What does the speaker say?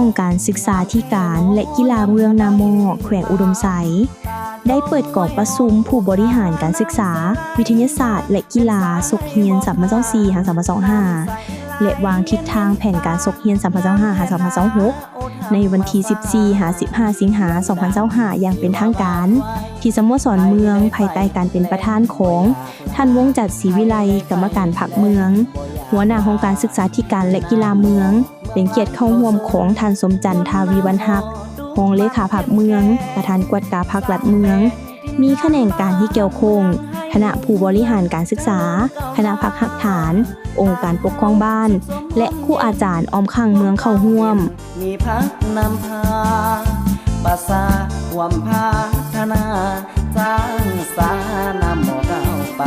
ຫ້ອງການສຶກສາທິການ ແລະ ກິລາເມືອງນາໝໍ້ ແຂວງອຸດົມໄຊ ໄດ້ເປີດກອງປະຊຸມຜູ້ບໍລິຫານການສຶກສາ, ວິທະຍາສາດ ແລະ ກິລາ ສົກຮຽນ ສອງພັນຊາວສີ່ ຫາ ສອງພັນຊາວຫ້າ ແລະ ວາງທິດທາງແຜນການສົກຮຽນ ສອງພັນຊາວຫ້າ ຫາ ສອງພັນຊາວຫົກ ໃນວັນທີ ສິບສີ່ ຫາ ສິບຫ້າ ສິງຫາ ສອງພັນຊາວຫ້າ ຢ່າງເປັນທາງການ ທີ່ສະໂມສອນເມືອງ ພາຍໃຕ້ການເປັນປະທານຂອງ ທ່ານ ວົງຈັດ ສີວິໄລ ກຳມະການພັກເມືອງ, ຫົວໜ້າຫ້ອງການສຶກສາທິການ ແລະ ກິລາເມືອງ, ເປັນກຽດເຂົ້າຮ່ວມຂອງ ທ່ານ ສົມຈັນ ທາວີວັນຮັກ ຮອງເລຂາພັກເມືອງ, ປະທານກວດກາພັກລັດເມືອງ, ມີຂະແໜງການທີ່ກ່ຽວຂ້ອງ, ຄະນະຜູ້ບໍລິຫານການສຶກສາ, ຄະນະພັກຮາກຖານ, ອົງການປົກຄອງບ້ານ ແລະ ຄູອາຈານອ້ອມຂ້າງເມືອງເຂົ້າຮ່ວມ. ມີພັກນຳພາ ປະຊາຮ່ວມພັດທະນາ ສ້າງສານຳໝູ່ເກົ່າໄປ